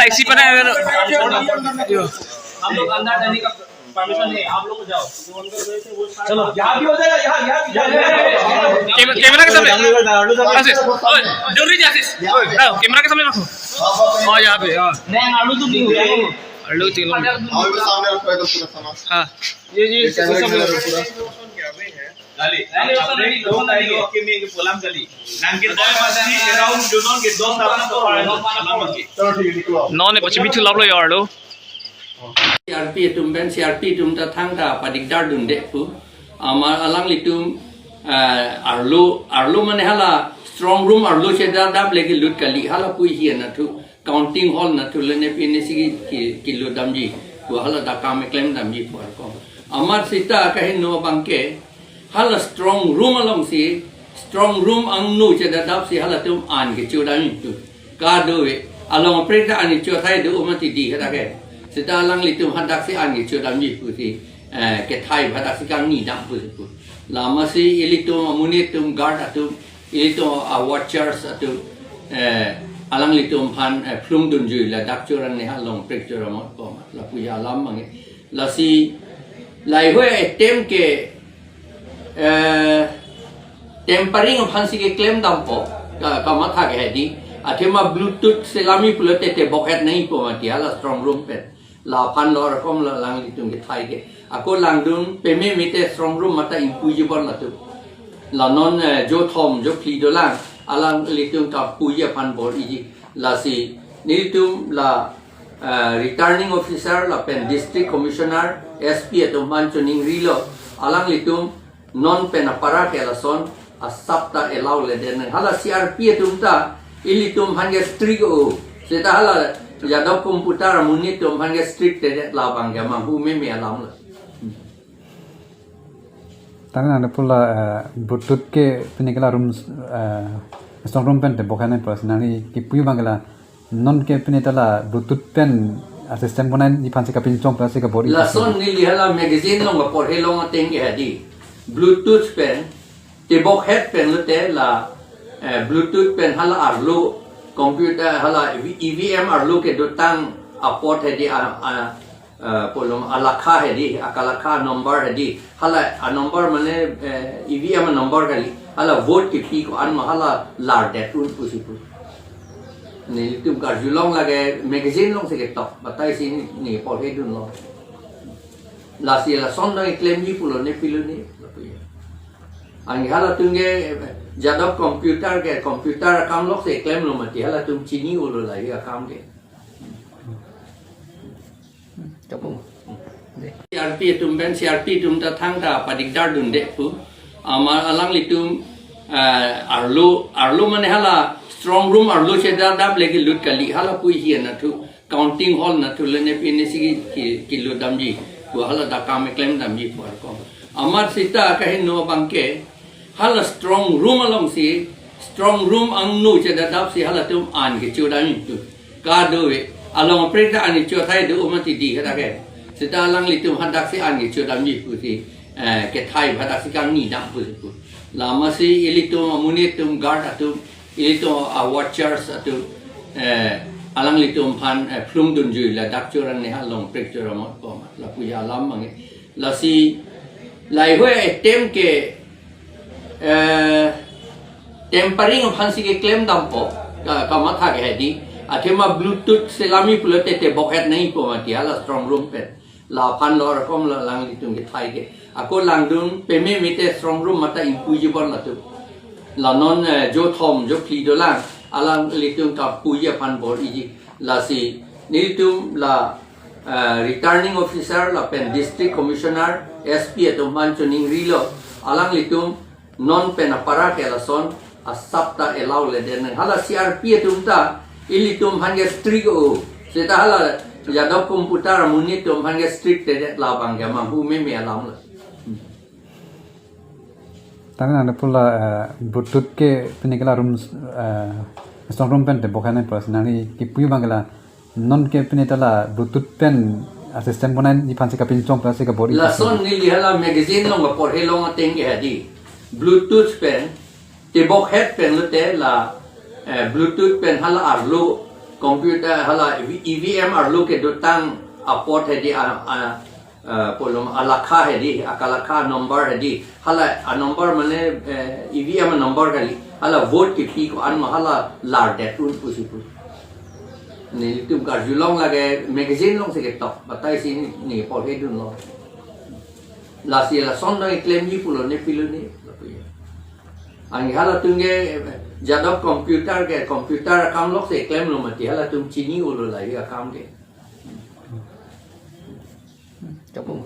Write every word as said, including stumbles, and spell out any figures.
इसी पर है, यो। हम लोग अंदर जाने का परमिशन है, आप लोग जाओ। चलो, यहाँ भी हो जाएगा, यहाँ, यहाँ भी, यहाँ भी। कैम-, कैमरा के सामने। आशीष, ओए, दूर नहीं जा, आशीष। ओए, हाँ, कैमरा के सामने रखो। हाँ, यहाँ पे, हाँ। नहीं, आलू तो नहीं हो जाएगा। आलू तो नहीं। हाँ, भी सामने रखो, एकदम पूरा सामान। हाँ। ये, ये, ये कैमरा के सामने रखो पूरा। Kali, kali, oke, mi ke pulang kali. Nang kita masih around dunong ke dos tahun ke pulang, pulang lagi. चलो, ठीक है, निकलो आप। Non ne pachimi thu laplo yo arlo. C R P atum pen, C R P atum ta thangta padigdar dunde pu. Amar alanglitum, eh, arlo, arlo mane hala strong room arlo chedadap le kelut kali, hala pu hi na thu. Counting hall na thu le ne pine si ki, ki, kelut damji. Pu hala dak kam keklem damji pu arko. Amar sita kaheno abangke, hala strong room alongsi, strong room angno chedadapsi halatum an kecho damji pu. Kadokave, along aprik ta an kecho thai do mati di hadak ke. Sita alanglitum hadaksi an kecho damji pusi, eh, kethai hadaksi kangni dam pusi pu. Lamasi ilitum amonit atum guard atum, ilitum a-watchers atum, eh, alanglitum aphan, eh, phlung dunjui ladak cho rang ne ha along aprik cho ramot po ma. Lapu alam abang ke. Lasi, laheihui attempt ke, eh, tampering aphansi keklem dampo, ka, kamatha ke hedi. Athema Bluetooth selami pulote tebok het nangji po mati hala strong room pen. Laphan lo rakom la alanglitum kethai ke. Ako langdun peme mete strong room mata ingpuji bon latum. La non, eh, jo thom, jo phli dolang, alanglitum kapuji aphan bor-iji. Lasi, nelitum la, eh, returning officer lapen district commissioner, S P atum aphan choningrilo, alanglitum non pen apara ke lason asap ta allow le den. Hala C R P atum ta ilitum aphan ke strict o. Seta hala Yadav computer amonit atum aphan ke strict te labang ke manghu meme alam la. Tangna ne pula, eh, Bluetooth ke pine ke la room, eh, strong room pen tebok het nangji pu, nangli kipu abang ke la non ke pine ta la Bluetooth pen a-system bonai aphansi kapinchong pensi kabor-i. Lason neli hala magazine along porhe long ateng ke hedi. Bluetooth pen, tebok het pen lote la, eh, Bluetooth pen hala arlo, computer hala E V M arlo kedotang apot hedi a, a, eh, polom alakha hedi, akalakha number hedi, hala a number mane, eh, E V M number kali, hala vote kepi ko-an ma hala lar det un pusi pu. Nelitum karjulong lake magazine alongsi ketok, batai si ne porhe dunlo. Lasi lason dang klemji pulo ne pilo ne, lapu ya. Anke halatum ke, eh, Yadav computer ke, computer akam loksi klemlo mati, halatum chini-olo lahei akam ke. Kapu. C R P atum pen, C R P atum ta thangta padigdar dunde pu. Amar alanglitum, eh, arlo, arlo mane hala strong room arlo chedadap le kelut kali, hala pu hi na thu. Counting hall na thu le ne pine si ki, ki, kelut damji. Pu hala dak kam keklem damji pu arko. Amar sita kaheno abang ke, hala strong room alongsi, strong room angno chedadapsi halatum an kecho damji pu. Kadokave, along aprik ta an kecho thai do mati di hadak ke. Seta alanglitum hadaksi an kecho damji pusi, eh, kethai hadaksi kangni dam pusi pu. Lamasi ilitum amonit atum guard atum, ilitum a-watchers atum, eh, alanglitum aphan, eh, phlung dunjui ladak cho rang ne ha along aprik cho ramot po ma. Lapu alam abang ke. Lasi, laheihui attempt ke, eh, tampering aphansi keklem dampo, ka, kamatha ke hedi. Athema Bluetooth selami pulote tebok het nangji po mati hala strong room pen. Laphan lo rakom la alanglitum kethai ke. Ako langdun peme mete strong room mata ingpuji bon latum. La non, eh, jo thom, jo phli dolang, alanglitum kapuji aphan bor-iji. Lasi, nelitum la, eh, returning officer lapen district commissioner, S P atum aphan choningrilo, alanglitum non pen apara ke lason asap ta allow le den. Hala C R P atum ta ilitum aphan ke strict o. Seta hala Yadav computer amonit atum aphan ke strict te labang ke manghu meme alam la. Tangna ne pula, eh, Bluetooth ke pine ke la room, eh, strong room pen tebok het nangji pu, nangli kipu abang ke la non ke pine ta la Bluetooth pen a-system bonai aphansi kapinchong pensi kabor-i. Lason neli hala magazine along porhe long ateng ke hedi. Bluetooth pen, tebok het pen lote la, eh, Bluetooth pen hala arlo, Computer hala E V M arlo kedotang apot hedi a, a, a, polom alakha hedi, akalakha number hedi. Hala a number mane, eh, E V M number kali. Hala vote kepi ko-an ma hala lar det un pusi pu. Nelitum karjulong lake magazine alongsi ketok. Batai si ne porhe dunlo. Lasi lason dong klemji pulo ne pilo ne. Anke halatum ke jadok computer ke computer akam lok si klemlo mati halatum chini-olo lahei akam ke. Kapu.